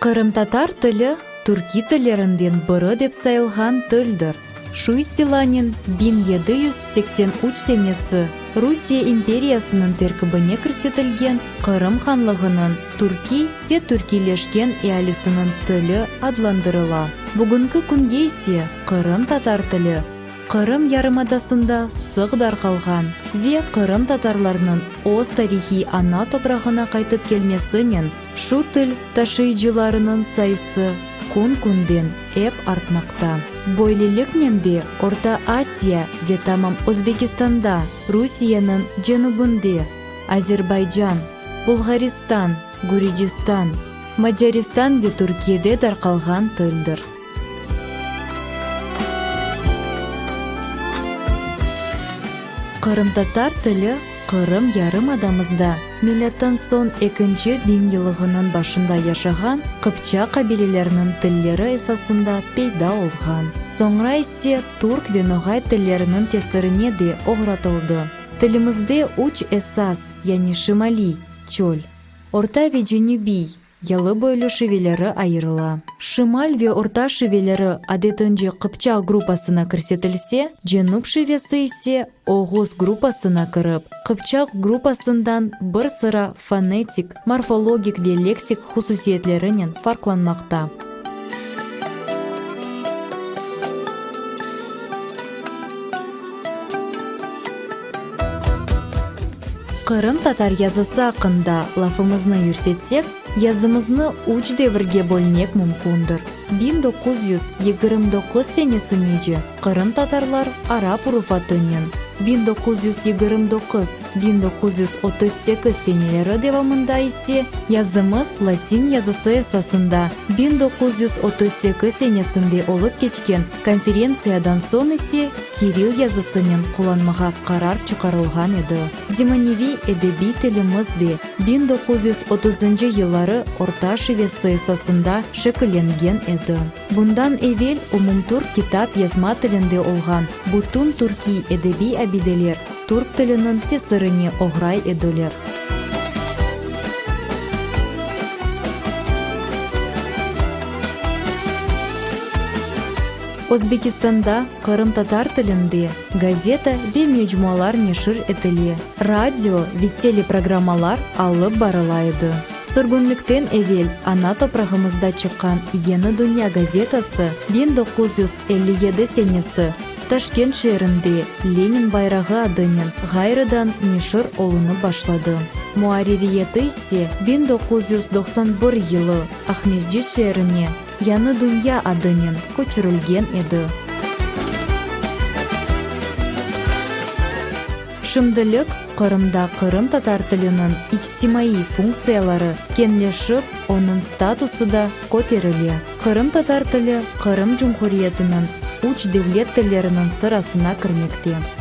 Qırımtatar tili türkiy tillerinden biri dep sayılğan tildir. Şu ıstılanen 1783 senesi Rusiye imperiyasınıñ terkibine kirsetilgen Qırım hanlığınıñ türkiy ve türkiyleşken ealisiniñ tili adlandırıla. Bugünki künge ise qırımtatar tili Qırım yarımadasında sıq darqalğan ve qırımtatarlarnıñ öz tarihiy ana toprağına qaytıp kelmesinen şu til taşıyıcılarınıñ sayısı kün-künden ep artmaqta. Böyleliknen de Orta Asiya ve tamam Özbekistanda, Rusiyeniñ cenübinde, Azerbaycan, Bulğaristan, Gürcistan, Macaristan ve Türkiyede darqalğan tildir. Qırımtatar tili Qırım yarımadamızda milâttan soñ ekinci biñyıllığınıñ başında yaşağan qıpçaq qabileleriniñ tilleri esasında peyda olğan, soñra ise türk ve noğay tilleriniñ tesirine de oğratıldı. Tilimizde üç esas, yani şimaliy, çöl, orta ve cenübiy, Yalıboylu şiveleri ayırıla. Şimal ve orta şiveleri adetince qıpçaq gruppasına kirsetilse, cenüp şivesi ise oğuz gruppasına kirip, qıpçaq gruppasından bir sıra fonetik, morfologik ve leksik hususiyetlerinen farqlanmaqta. Qırımtatar yazısı aqqında lafımıznı yürsetsek, yazımıznı üç devirge bölmek mümkündir. 1929 senesinece qırımtatarlar arap urufatınen, 1929, 1938 seneleri devamında ise yazımız latin yazısı esasında, 1938 senesinde olıp keçken Konferentsiyadan soñ ise kiril yazısınen qullanmağa qarar çıqarılğan edi. Zemaneviy edebiy tilimiz de 1930-ncı yılları orta şivesi esasında şekillengen edi. Bundan evel umumtürk kitap yazma tilinde olğan bütün türkiy edebiy abideler türk tiliniñ tesirine oğray ediler. Özbekistanda qırımtatar tilinde gazeta ve mecmualar neşir etile, radio ve teleprogrammalar alıp barıla edi. Sürgünlikten evel ana toprağımızda çıqqan Yeni dünya gazetası 1957 senesi Taşkent şeerinde Lenin bayrağı adınen ğayrıdan neşir olunıp başladı. Muarririyeti ise 1991 yılı Aqmescit şeerine Yañı dünya adınen köçürilgen edi. Şimdilik Qırımda qırımtatar tiliniñ içtimaiy funktsiyaları keñleşip, onıñ statusı da köterile. Qırımtatar tili Qırım Cumhuriyetiniñ üç devlet tilleriniñ sırasına kirmekte.